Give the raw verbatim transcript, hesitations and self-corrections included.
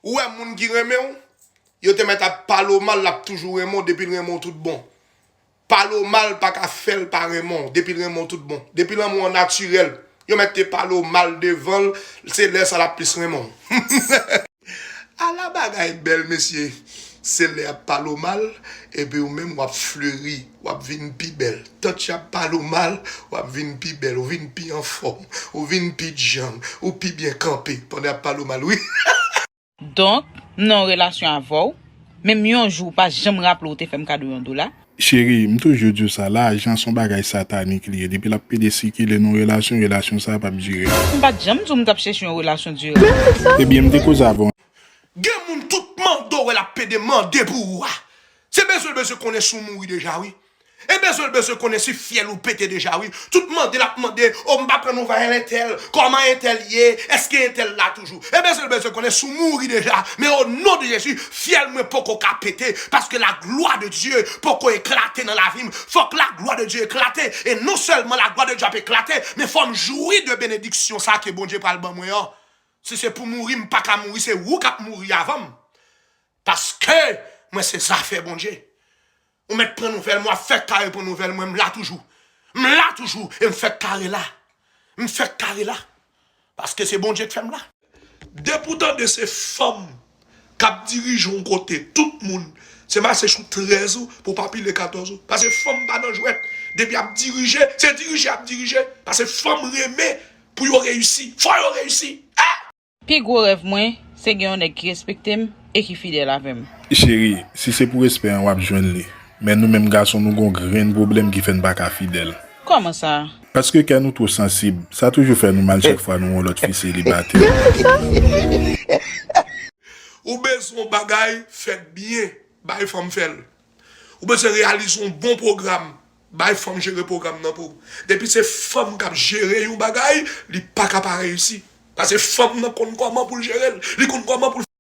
Ou wè moun ki renmen w, yo te mèt ap pale w mal, l ap toujou renmen w, depi l renmen w tout bon. Pale w mal pa ka fè l pa renmen w, depi l renmen w tout bon. Depi lanmou an natirèl, yo mèt te pale w mal devan l, se lè sa l ap plis renmen w. Ala bagay bèl, mesye. Se lè y ap pale w mal, epi ou menm w ap fleri, w ap vin pi bèl. Tant y ap pale w mal, w ap vin pi bèl, ou vin pi anfòm, ou vin pi djanm, ou pi byen kanpe pandan y ap pale w mal, wi. Donk, m nan yon relasyon avè w, menm yon jou ou pa janm raple w te fè m kado yon dola. Cheri, m toujou di w sa, lajan se yon bagay satanik li ye. Depi l ap pede sikile nan yon relasyon, relasyon sa a p ap dire. M pa t janm di w m t ap chèche yon relasyon diran. Ebyen, m te koze avè w. Gen moun tout mande w wè l ap pede mande pou ou a. Se bezwen l bezwen konnen si w mouri deja wi. E bezwen l bezwen konnen si fyèl ou pete deja wi. Tout mande l ap mande, o m pa pran nouvèl entèl, kòman entèl ye, èske entèl la toujou. E bezwen l bezwen konnen si w mouri deja. Men o non de Jezi, fyèl mwen poko ka pete, paske la gloire de Dieu poko eklate nan lavi m. Fòk la gloire de Dieu eklate, e non sèlman la gloire de Dieu ap eklate, men fò m jwi de benediksyon sa ke Bondye pral ban mwen an. Si se pou mouri, m pa ka mouri, se ou k ap mouri avan m. Paske mwen se zafè Bondye. Ou mèt pran nouvèl mwen, w ap fèk kare pran nouvèl mwen, m la toujou. M la toujou e m fèk kare la. M fèk kare la. Paske se Bondye k fè m la. Depi w tande se fanm k ap dirije yon kote, tout moun, se mache sou trèz ou pou w pa pile katòz ou. Paske fanm pa nan jwèt. Depi y ap dirije, se dirije y ap dirije. Paske fanm renmen pou yo reyisi. Fò yo reyisi. Eh! Pi gwo rèv mwen, se gen yon nèg ki respekte m e ki fidèl avè m. Cheri, si se pou respè an w ap jwenn li. Men nou menm gason nou gon grenn pwoblèm ki fè n pa ka fidèl. Kòman sa? Paske kè nou two sansib, sa toujou fè nou mal chak fwa nou wè yon lòt fi selibatè. Ou bezwen yon bagay fèt byen, bay fanm fè l. Ou bezwen reyalize yon bon pwogram, bay fanm jere pwogram nan pou ou. Depi se fanm k ap jere yon bagay, li pa ka pa reyisi. Paske fanm nan konn kòman pou l jere l, li konn kòman pou l